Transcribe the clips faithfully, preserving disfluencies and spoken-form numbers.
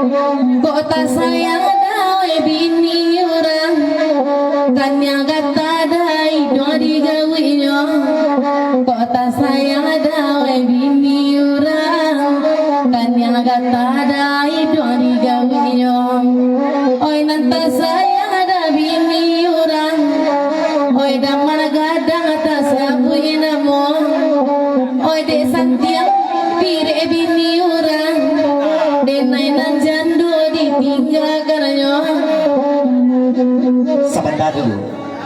Kok tak sayang dah weh bini urang, kan yang gata dah iduang digawinyo. Kok tak sayang dah weh bini urang, kan yang gata dah iduang digawinyo. Oi nan tak sayang dah bini urang, oi daman gadang tak sabuik namo. Oi dek santiang pirek bini urang, denai nan jando ditinggakanyo. Sabanta dulu.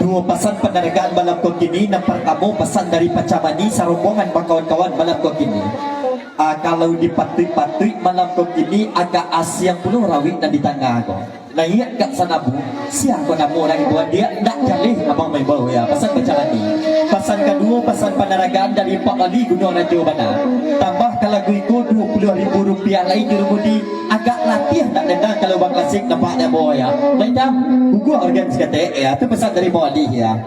Duo pasan panaragaan malam ko kini. Nan partamo, pasan dari Pacamani sarombongan bakawan-kawan malam ko kini. Ah, kalau dipatuik-patuik malam ko kini, agak asiang pulo rawik nan di tangah ko. Naiak ka sanabu, sia ko namo urang itu, diak ndak jaleh abang maimbau ya. Pasan Pacamani. Pasan kaduo, pasan panaragaan dari Pak Wali Gunung Rajo bana. Tambah ka lagu iko duo puluah ribu rupiah lai jurumudi, agak latiah nak dendang kalau bang klasik nampak dek boy ya. Baik dah, guguah organ saketek ya. Tu pasan dari Pak Wali ya.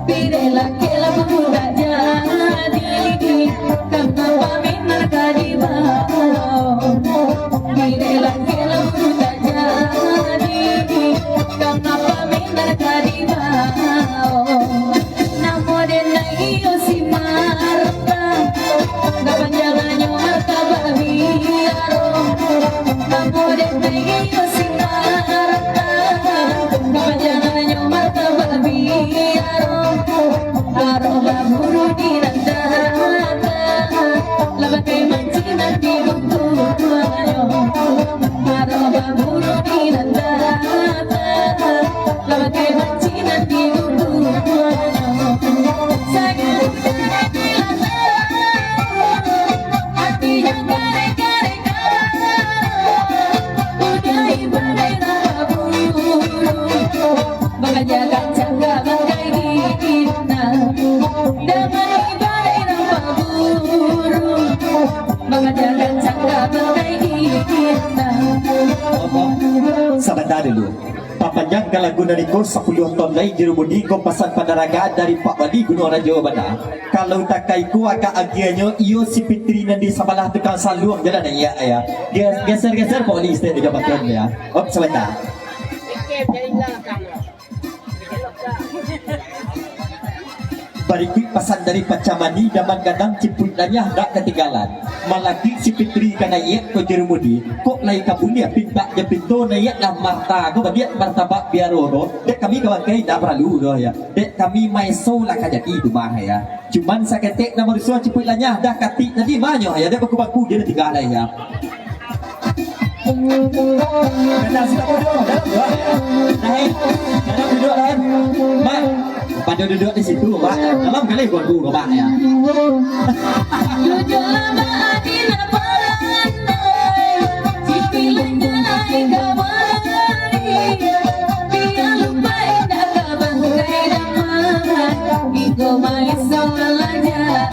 Pidek laki lah pun tak jadi, kanapa minar ka dibawa? Pidek laki lah pun tak jadi, kanapa minar ka dibawa? Namo den nai iyo si Marta, kapanjangannyo Marta Babiaro. Namo den nai iyo si Marta, kapanjangannyo Marta Babiaro. Aroha buru di nan data, lah bakai mancing nan di buntuanyo. Aroha buru di nan data, lah bakai mancing nan di buntuanyo. Sayo di latah, hati nan kareh-kareh, udah ibarat nan baburu. Bakaja kancang ka bangkai ginang, damai ibarat nan baburu. Bakaja kancang ka bangkai ginang. Sabanta dulu. Papanjang ka lagu nan iko, sapuluah ton lai jurumudi, ko pasan panaragaan dari Pak Wali Gunung Rajo bana. Kalau takai ko agak agiahnyo, iyo si Fitri nan di sabalah tukang saluang jalan, iyo, iyo. Ges-, geser-geser Pak Wali, stek tiga patun ya. Op, sabanta. Barikuik pasan dari Pacamani, daman gadang cipuik lanyah dak katinggalan. Malakik si Fitri ka naiak ko jurumudi, kok lai ka buliah pintak jo pinto naiak lah Marta ko baliak martabak biaro ko. Dek kami ka bangkai dak paralu doh ya. Dek kami maeso lah ka jadi tu mah ya. Cuman saketek nan marusuah cipuik lanyah dah katik tadi mah nyo ya. Dek bangku-bangku jo nan tingga lai ya. Dalam, dalam duduak, Mak. Pado duduak di situ, Mak. Dalam kali gua dulu, Mak, ya. Duduklah, Mak, di lapangan, Mak. Cipilannya naik kamari. Biar lupa indah ka bangkai daman. Iko main soal aja.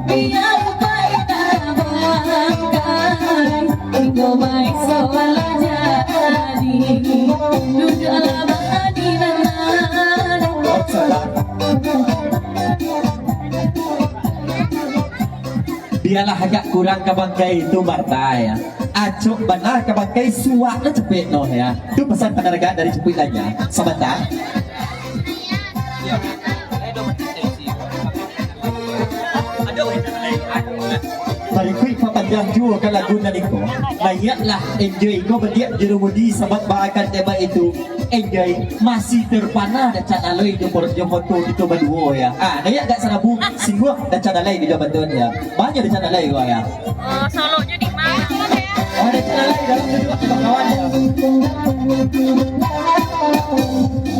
Biar lupa indah ka bangkai. Iko baik soal jadi. Duduklah badi nan. Bialah agak kurang ka bangkai tu, Marta, ya. Acok bana ka bangkai, suak lah capek no, ya. Tu pasan panaragaan dari cipuik lanyah. Sabanta. Barikuik papanjang juo ka lagu nan iko. Naiaklah enjoy ko baliak jurumudi, sabab baakan dek baitu. Enjoy, masih terpana Dacan Alai jo, jo foto kito baduo, ya. Ah, naik agak sarabu, singguang Dacan Alai jo bantuan, ya. Banyak Dacan Alai, wah, ya. Oh, soloknyo di mana? Oh, Dacan Alai dalam duduak kawan-kawan, ya.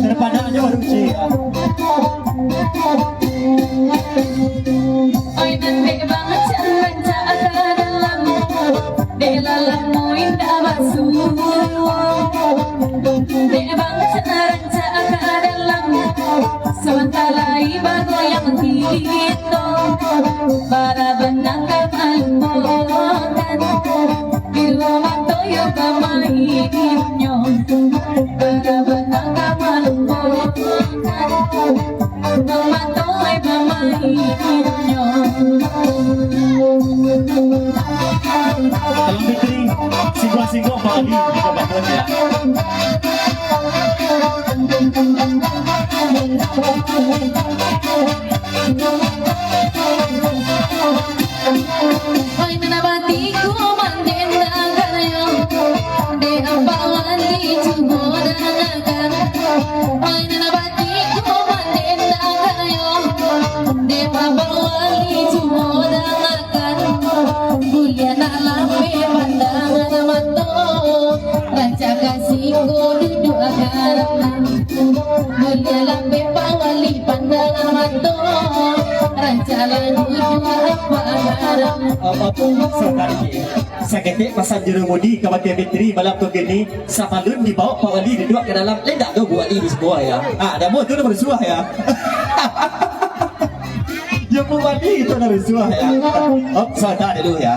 Terpana nyo baru, Cik, ya. Oi, nan dek bang rancak ka dalam, dek lah lamo indak basuo. Dek bang rancak ka dalam, sabanta lai bagoyang kito. Bara bana ka malumpokan, biru mato yo ka mainyo. Bara bana ka malumpokan, Tolong Fitri, singgah-singgah Pak Ali di kabakuan, ya. Oi, nan batiku mandenda kayo, dek Pak Wali cubo dangakan. Oi, nan batiku mandenda kayo, dek Pak Wali cubo dangakan. Buliah nak lapeh pandangan mato, rancak ka siko duduak karangan. Buliah lapeh Pak Wali pandangan mato, rancak lah duduak apa karangan. Apa tu maksud tadi? Saketek pasan Juru Mudi ka Batia Fitri malam ko kini, sabalun dibaok Pak Wali duduak ka dalam, lai ndak doh Bu Wali di sabuah, ya. Ah, dah buah tu dah barusuah, ya. Ya, Bu Wali itu dah rusuah, ya. Op, sabar dulu, ya.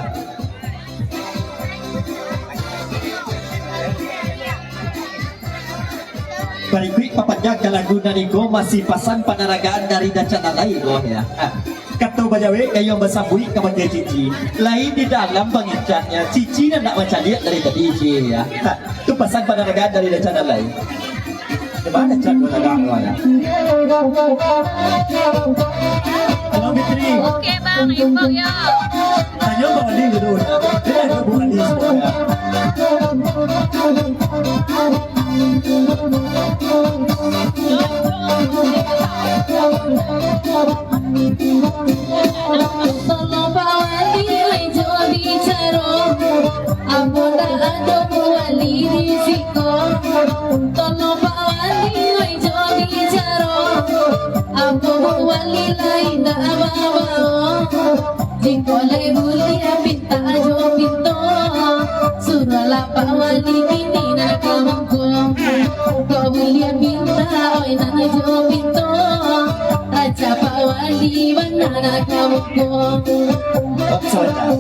Barikuik papanjang ka lagu nan iko, masih pasan panaragaan dari Dacan Alai, boh, ya. Ah. Kato bajawek gayuang basambuik ka Batia Cici. Lain di dalam bangicaknyo, Cici nan nak mancaliak dari tadi, Ci, ya. Ha, tu pasan panaragaan dari Dacan Alai. Di mana Can panaragaan, mana? Halo, Fitri. Oke, Bang, info yo. Tanyo Bang Ali dulu. Dia dah gabung Ali semua, ya. Tolong Pak Wali, oi, jo bicaro, apo ndak ado Bu Wali di siko? Tolong Pak Wali, oi, jo bicaro, apo Bu Wali lai ndak babao? Jikok lai buliah pintak jo pinto, suruahlah Pak Wali kini nan ka muko. Kok buliah pintak, oi, nan jo pinto, rancak Pak Wali bana nan ka muko. Oh, sabanta.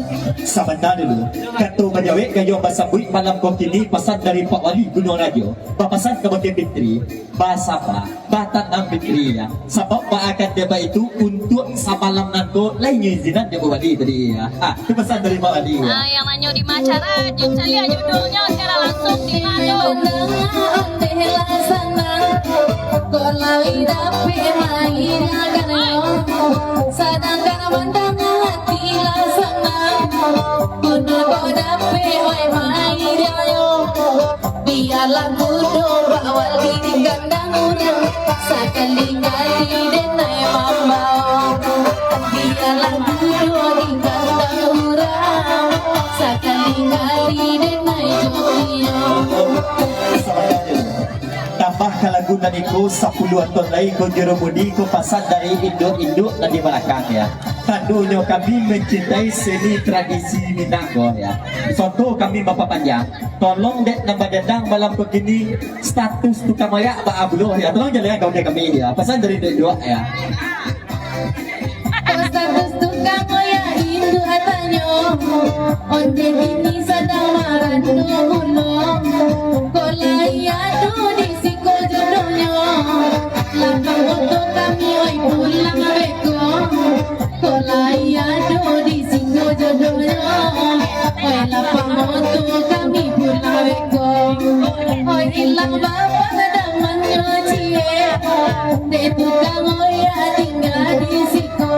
Sabanta dulu. Kato bajawek gayuang basambuik malam ko kini, pasan dari Pak Wali Gunuang Rajo. Bapasan ka Batia Fitri. Basaba, batanang Fitri, ya. Sabab baakan deba itu untuak samalam nangko lai nyo izinan dek Wali tadi, ya. Ah, tu pasan dari Mak Wali, ya. Ah, yang nanyo di ma cara, jun caliak judulnyo, siaran langsung di ma tu. Ondeh lah sanang, kok lai dapek main akan yo. Sadangkan mandanga hati lah sanang, bunuh kok dapek wai main yo. Bialah kudo bak wali di kandang urang, sakali-kali denai mambao. Bialah kudo di kandang urang, sakali-kali denai jokio. Tambah ka lagu nan iko, sapuluah ton lai ko Juru Mudi ko pasan dari induak-induak nan di balakang, ya. Tandonyo kami mancintai seni tradisi Minang ko, ya. Contoh kami bapapanjang. Tolong dek nan badandang malam ko kini, status tukang mayak baa pulo, ya. Tolong jalehkan ka kami, ya. Pasan dari induak-induak, ya. Kok status tukang mayak induak tanyo, ondeh kini sadang marando pulo. Kok lai ado di siko jodohnyo, lapang oto kami, oi, pulang beko. Kok lai ado di siko jodohnyo, oi, lapang oto kami pulang beko. Oi, ilang bapa damannyo ciek, dek tukang oya tingga di siko.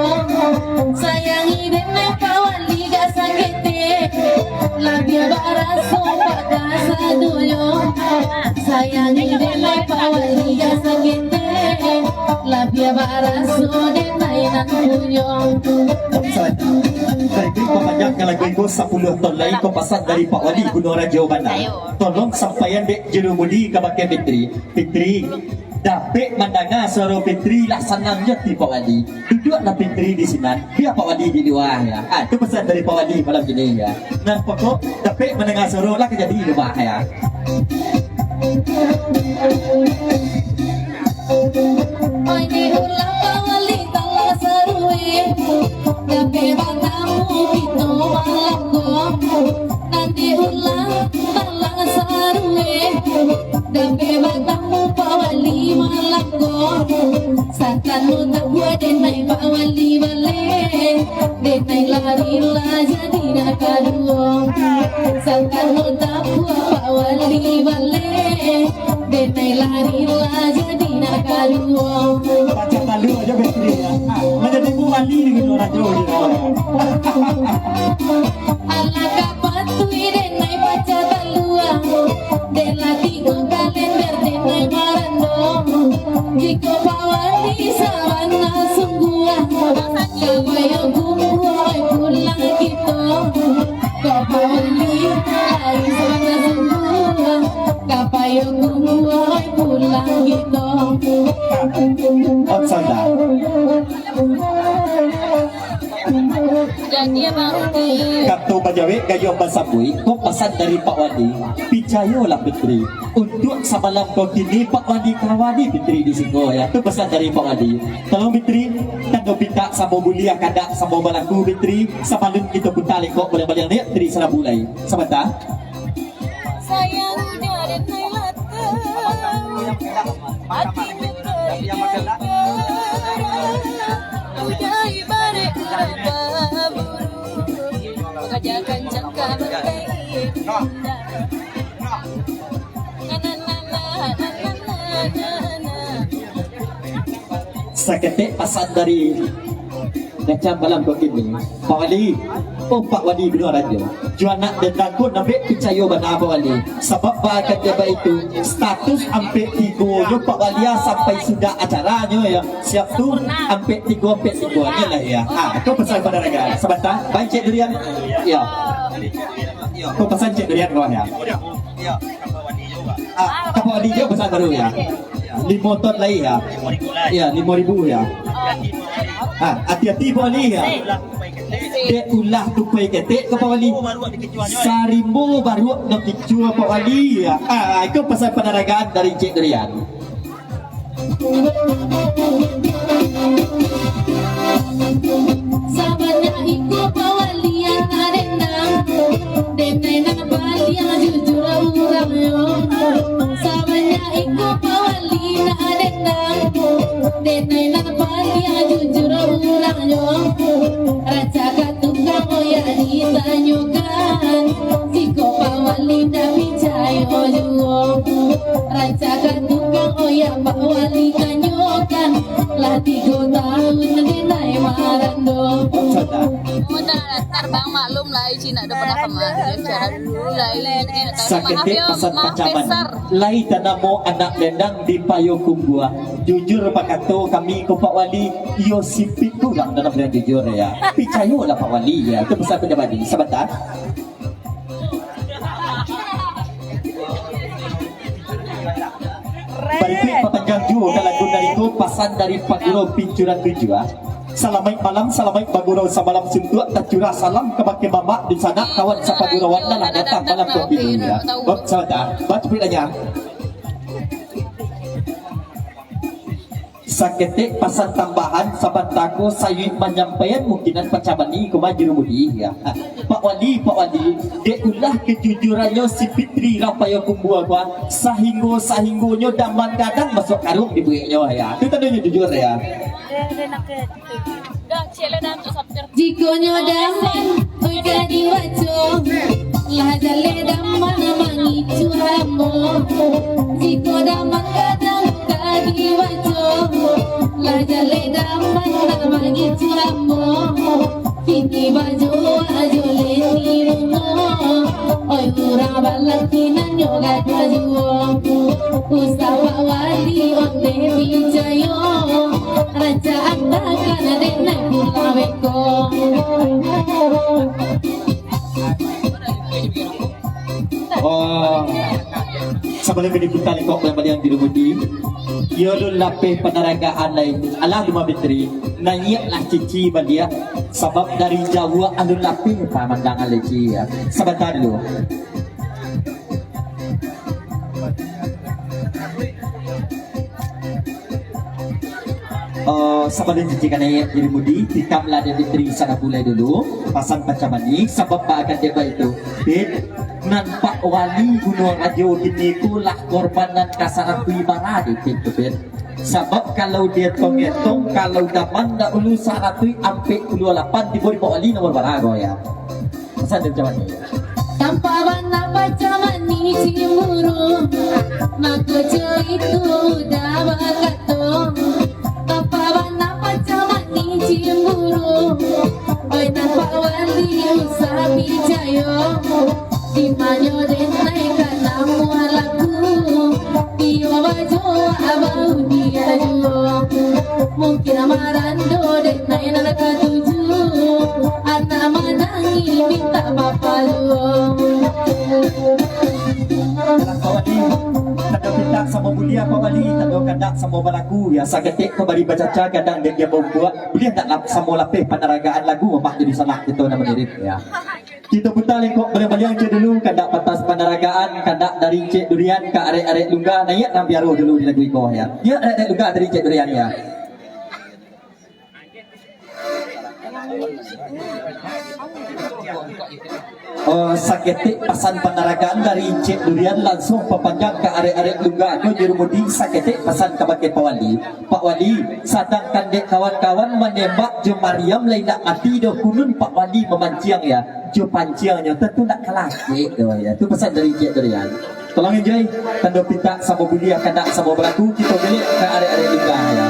Sayangi denai Pak Wali gak saketek, labiah baraso bak kasadonyo. Sayang denai Pak Wali ka saketek, labiah baraso denai nan punyo. Baik, baik, papanjangkan lagu iko, sapuluah ton lai ko pasan dari Pak Wali Gunung Rajo Bana. Tolong sampaian dek Juru Mudi kabake Fitri. Fitri, dapek mandanga suaro Fitri lah sanang jo ati Pak Wali. Duduaklah Fitri di sinan, bia Pak Wali di lua, ya. Ah, tu pasan dari Pak Wali malam kini, ya. Nan pokok, dapek mandanga suaro lah ka jadi di rumah, ya. Oi, di ulah Pak Wali talah saruwe, dapek batamu kito malam ko. Nan di ulah talah saruwe, dapek batamu Pak Wali malam ko. Satano tabuah denai Pak Wali baleh, denai lari lah jadi nan kaduo. Satano tabuah Pak Wali baleh, denai lari lah jadi nan kaduo. Pacah talu aja Fitri, ya. Ah, menjadi Pak Wali ni kena rajo je. Alah ka patuih denai pacah talu, dek lah tigo kalender denai marando. Jikok Pak Wali sabana sungguah, ka payuang kumbuah pulang kito. Kok Pak Wali lai sabana sungguah, ka payuang kumbuah pulang kito. Opsada. Jadi, Abang Rudi. Kato bajawek gayuang basambuik, ko pasan dari Pak Wali. Picayolah, Fitri. Untuak samalam ko kini, Pak Wali ka wali Fitri di siko, ya. Tu pasan dari Pak Wali. Tolong, Fitri. Tando pintak samo buliah, kadak samo balaku, Fitri. Sabalun kito puta lekok baliang-baliang, naik Fitri sarabu lai. Sabanta. Sayang udah denai latah, hati nyo terikatan. Udah ibarat urang baburu, kaja kancang ka batai. Na, na, na, na, na. Saketek pasan dari Ngecam malam ko kini, Pak Wali. Oh, Pak Wali Gunung Rajo. Jo anak dendang ko nambek picayo bana, Pak Wali. Sabab baa kecek baitu, status ampek tigo nyo Pak Wali, ah, sampai sudah acaranyo, ya. Siap tu, ampek tigo, ampek tigo nyo lah, ya. Ah, ko pasan pado raga. Sabanta, baa Encik Durian. Ya. Ko pasan Encik Durian ko, ya. Ah, Pak Wali jo pasan baru, ya. Limo ton lai, ya. Ya, limo ribu, ya. Ah, ati-ati, Pak Wali, ya. Dek ulah tupai ketek ko, Pak Wali. Sarimbo baruak nan kicua, Pak Wali, ya. Ah, iko pasan panaragaan dari Encik Durian. Sabanyak iko Pak Wali anak dendang, denai nan paliang jujur urang nyo. Sabanyak iko Pak Wali anak dendang, denai nan paliang jujur urang nyo. Rancak ka tukang oyak ditanyokan, jikok Pak Wali ndak picayo juo. Rancak ka tukang oyak Pak Wali tanyokan, lah tigo tahun denai marando. Mudah lancar, Bang, maklum lah, Cina dah pernah kemarin, cara dulu lah, Cina tahu. Maaf yo, maaf besar. Lai tanamo anak dendang di Payokumbuah. Jujur bakato kami ko Pak Wali, iyo sipik kurang dalam nan jujur, ya. Picayolah Pak Wali, ya. Itu pesan pejabat ini. Sabanta. Barikuik papanjang juo ka lagu dari ko, pasan dari Pagurau Pincuran Tujuah. Salamaik malam, salamaik bagurau samalam suntuak, tacurah salam kabake mamak, dunsanak, kawan sapagurauan nan lah datang malam ko kini, ya. Bab sabanta, bacukuik aja. Saketek pasan tambahan, sabanta ko sayuik manyampaian, mungkinan pacah bani ko mah Juru Mudi, ya. Pak Wali, Pak Wali, dek ulah kajujurannyo si Fitri Rapayo Kumbua ko, sahinggo-sahinggonyo daman gadang masuak karuang dibueknyo, ya. Tu tandonyo jujur, ya. Jiko nyo daman, oi ka diwaco, lah jaleh daman mangicuah ambo. Jiko daman gadang ka diwaco, lah jaleh daman mangicuah ambo. Kini bajo ajo leni bungo, oi urang balaki nan nyo gadang juo. Oh, sabalun ka diputa lengkok baliang di rumudi, iyo alun lapeh panaragaan lai. Alah, Duma Fitri, naiaklah cici baliak, sabab dari jauah alun lapeh pamandangan lai, Ci, ya. Sabanta dulu. Oh, sabalun cici ka naiak di rumudi, tikamlah Dek Fitri sadang bulai dulu, pasan pancamani, sabab baa kecek baitu, Pit, nan Pak Wali Gunuang Ajo kini ko lah korban nan ka saratuih bara dek Pit tu, Pit. Sabab kalau dietong-etong, kalau zaman dahulu saratuih ampek puluah lapan, tibo di Pak Wali nomor bara ko, ya. Pasan dek pancamani. Tampak bana pancamani cimburu, mako jo itu udah bakato. Tampak bana pancamani cimburu, oi nan Pak Wali usah picayo. Di manyo den naiak ka namuah laku, iyo bajo abau dia juo. Mungkin marando den naiak nan katuju, anak manangih mintak bapaluo. Alah, Pak Wali, tando pintak samo buliah, Pak Wali, tando kandak samo balaku, ya, saketek ko bari bacaca, gadang den diambo buak, buliah ndak lap-, samo lapeh panaragaan lagu, mamak jadi salah kito nan mangirik, ya. Kito puta lengkok baliang-baliang ciek dulu, kandak patas panaragaan, kandak dari Cek Durian ka arek-arek Lungga, naiak nan piaro dulu di lagu iko, ya. Ya, arek-arek Lungga dari Cek Durian, ya. Oh, saketek pasan panaragaan dari Cek Durian, lansuang papanjang ka arek-arek Lungga, nyo jurumudi, saketek pasan kabake Pak Wali. Pak Wali, sadangkan dek kawan-kawan manembak jo mariam lai ndak mati doh, kunun Pak Wali mamanciang, ya. Jo panciangnyo, tantu ndak ka lakek doh, ya. Tu pasan dari Cek Durian. Tolong enjoy, tando pintak samo buliah, kandak samo balaku, kito gelek ka arek-arek Lungga, ya.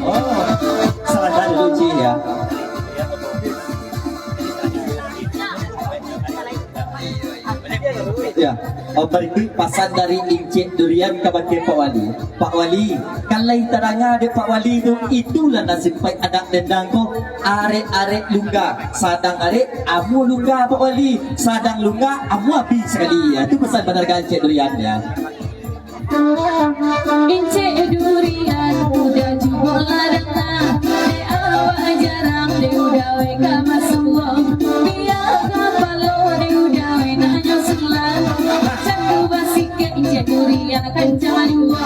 Oh, salah satu kunci, ya. Ya, oh, barikuik pasan dari Incek Durian kabake Pak Wali. Pak Wali, kan lai tadanga dek Pak Wali tu, itulah nasib pai anak dendang ko, arek-arek Lungga, sadang arek amuah Lungga Pak Wali, sadang Lungga amuah abih sakali, ya. Tu pasan panaragaan Incek Durian, ya. Incek Durian, udah cubo lah danga, dek awak jarang, dek udah wai ka masuo, bia kapalo, dek udah wai nanyo sulan, canggu basikek Incek Durian kancang juo.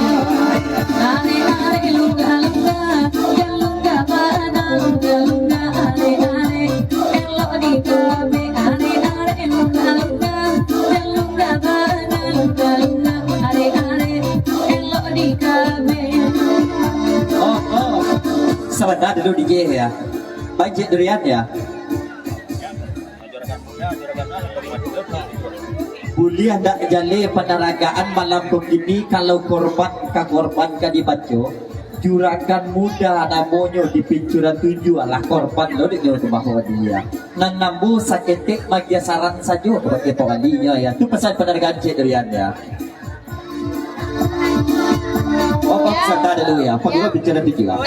Arek-arek Lungga-Lungga, Lungga-Lungga bana, Lungga-Lungga, arek-arek, elok dikabek, arek-arek Lungga-Lungga, Lungga-Lungga bana, Lungga-Lungga, arek-arek, elok dikabek. Oh, oh. Sabanta dulu, D J, ya. Baik, Cik Durian, ya. Buliah ndak jaleh panaragaan malam ko kini, kalau korban ka korban ka dibaco, Juragan Muda namonyo di Pincuran Tujuah, alah korban lo dek nyo tu bahawa dia. Nan ambo saketek magiah saran sajo kabake Pak Wali nyo, ya. Tu pasan panaragaan Cik Durian, ya. Oh, Pak, sabanta dulu, ya. Pak Guru Pincuran Tujuah.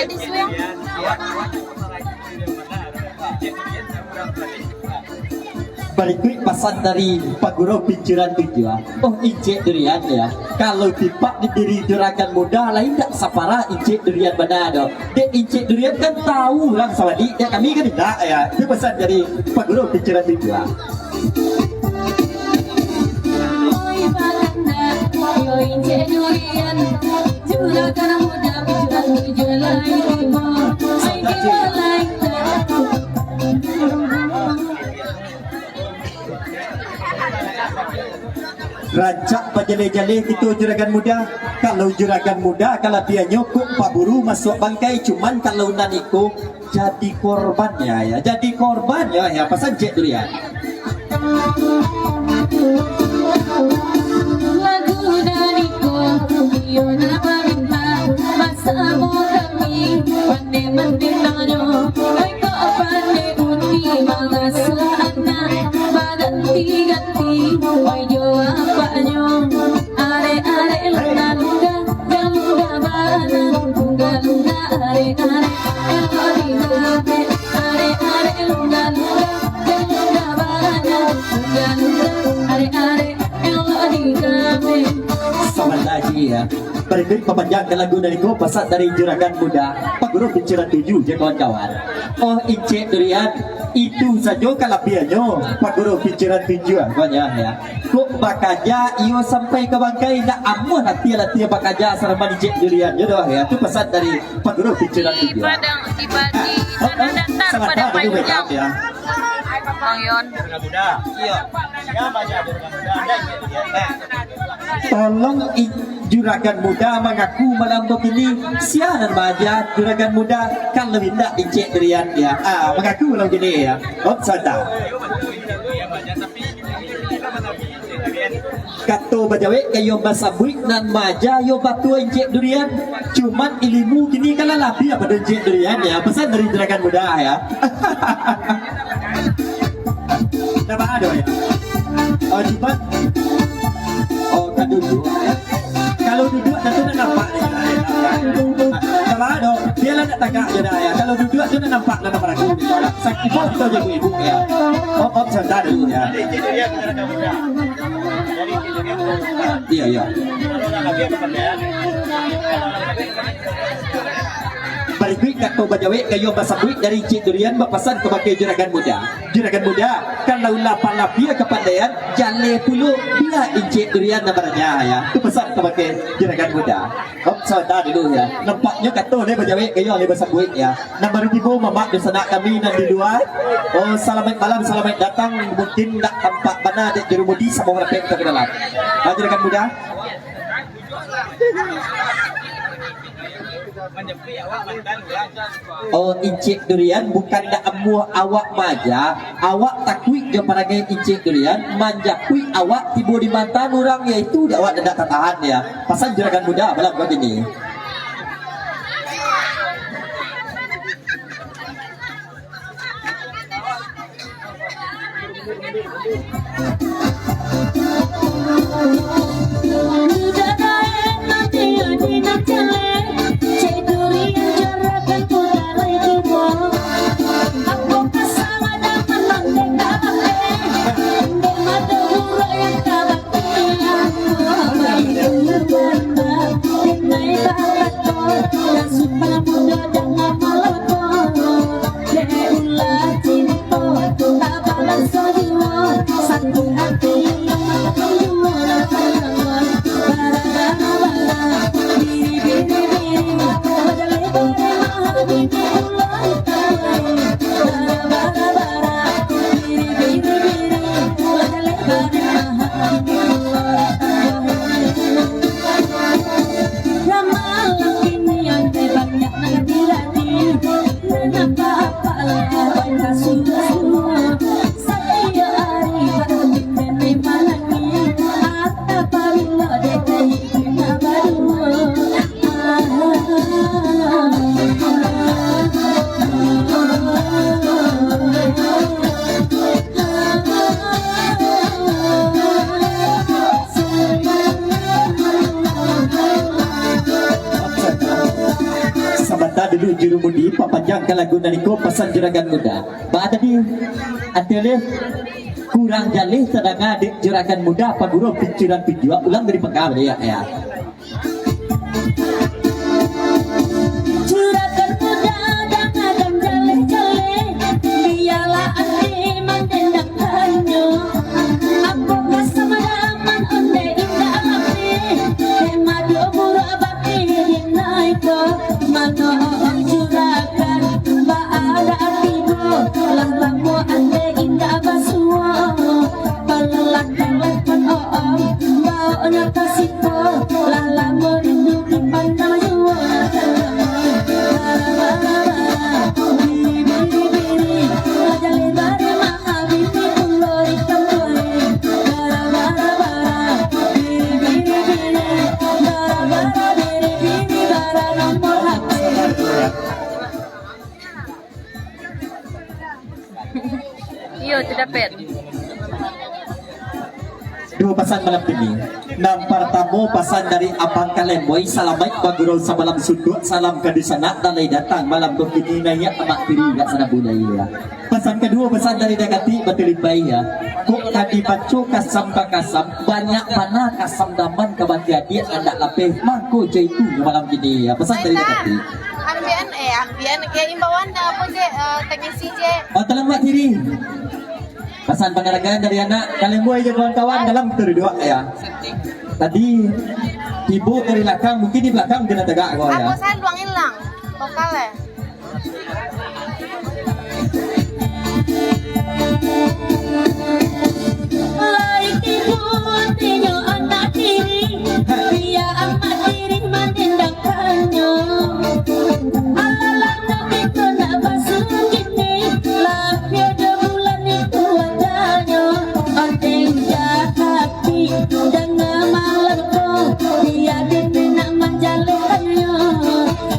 Barikuik pasan dari Pak Guru Pincuran Tujuah. Oh, Incek Durian, ya. Kalau tipak di diri Juragan Muda, lain dak saparah Incek Durian bana doh. Dek Incek Durian kan tahu urang sawadi, dek kami kan indak, ya. Itu pasan dari Pak Guru Pincuran Tujuah. Oi, bakanda, yo Incek Durian. Juragan muda, juragan muda, lain limo, ai limo lain. Rancak bajaleh-jaleh kito juragan muda. Kalau juragan muda kalabiahannyo kok paburu masuak bangkai, cuman kalau nan iko jadi korban ya, ya. Jadi korban ya, ya. Pasan Cek Durian. Lagu dari ko, iyo nak baminta, basamo kami, pandai mandilanyo, oi kok pandai bunyi, mangasuah anak, baganti-ganti, oi jo apaknyo, arek-arek luna-luna, galuda bana, tungga-luna, arek-arek, elok digabeh, arek-arek luna-luna, galuda bana, tungga-luna, arek-arek, elok digabeh. Sabanta ji ya. Barikuik papanjangkan lagu dari ko, pasan dari Juragan Muda, Paguru Pinciran Tujuh, jo kawan-kawan. Oh, Incek Durian, itu sajo kalabiahannyo, Paguru Pinciran Tujuh, ah, banyak, ya. Kok bakaja iyo sampai ka bangkai, ndak amuah latiah-latiah bakaja sarama Incek Durian, yo doh, ya. Tu pasan dari Paguru Pinciran Tujuh. Padang Sibadi, ah, tanah datar, sabanta Padang dulu, Panjang. Ya. Bang Yon. Iyo. Tolong i-, Juragan Muda mangaku malam bakini, sia nan baaja Juragan Muda, kalau indak Incek Durian, ya. Ah, mangaku malam kini, ya. Om santa. Kato bajawek ka iyo basabuik, nan maaja iyo batua Incek Durian. Cuman ilimu kini kan lah labiah pado Incek Durian, ya. Pasan dari Juragan Muda, ya. Ndak baa doh, ya. Oh, cuman. Oh, ka duduak, ya. Kalau duduak, tantu ndak nampak, ya. Ndak baa doh, bialah ndak tagak jo dah, ya. Kalau duduak tu ndak nampak, ndak nampak lagi. Sakik pun kito jo ibu-ibu, ya. Om, om, santa dulu, ya. Iyo, iyo. Barikuik kato bajawek ka iyo basabuik dari Incek Durian bapasan kabake Juragan Muda. Juragan Muda, kalau lah palabiah kapandaian, jaleh pulo, bia Incek Durian nan baraja, ya. Tu pasan kabake Juragan Muda. Om, sabanta dulu, ya. Nampaknyo kato lai bajawek ka iyo lai basabuik, ya. Nan baru tibo, mamak dunsanak kami nan di lua. Oh, salamaik malam, salamaik datang. Mungkin ndak tampak bana dek jurumudi, samo rapek ka dalam. Ha, Juragan Muda. Oh, Incek Durian, bukan ndak amuah awak maaja, awak takuik jo parangai Incek Durian, manjapuik awak tibo di mantan urang, yaitu awak ndak tatahan, ya. Pasan Juragan Muda malam kini. Sabanta dulu jurumudi, papanjangkan lagu nan iko, pasan Juragan Muda. Baa tadi? Ati leh, kurang jaleh tadanga dek Juragan Muda, Paguru Pinciran Tujuah, ulang dari pangka baliak, ya. Juragan Muda, jangan jaleh-jaleh, bialah ati mandendang tanyo. Apo ka samadaman onde indak lapeh, tema duo buruak bapeh di Mano Oom juragan, baa dak tibo, lah lamo ande indak basuo. Palah telepon Oom, baoknyo ka siko, lah lamo rindu dipandang juo. Iyo, tu dapet. Duo pasan malam kini. Nan partamo, pasan dari Abang Kalemboi, salamaik bagurau samalam sunduak, salam ka dunsanak, nan lai datang malam ko kini, naiak amak tiri ka sanak bulai, ya. Pasan kaduo, pasan dari Dakatik Batu Limbai, ya. Kok ka dibaco kasam bakasam, banyak bana kasam daman ka batiadiak nan dak lapeh, mangko jo itu malam kini, ya. Pasan dari Dakatik. Ambian, eh, ambian, kayak imbauan dah apa je, eh, teknisi je. Oh, talamak diri. Pasan pangaragan dari anak Kalemboi jo kawan-kawan dalam tu duduak, ya. Tadi tibo dari lakang, mungkin di balakang kena tagak ko, ya. Aku saya luang ilang. Vokal, eh. Lai tibo atinyo anak tiri, bia amak tiri manindakannyo. Alah lah tapi ko nak basuo kini, lah pio duo bulan itu adanyo. Ondeng jahati danga malam ko, bia dek nak manjalehannyo.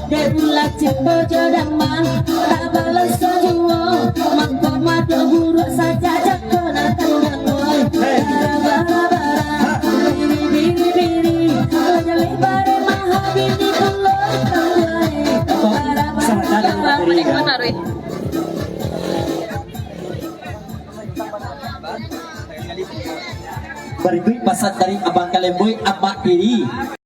Dek ulah ciko jo damang, tak balaso juo, mangko mado buruak sajak jako nak tandang, oi. Bara-bara, biri-biri-biri, jaleh bare maha bini pulo, oi. Bara-bara. Barikuik pasan dari Abang Kalemboi, Amak Tiri.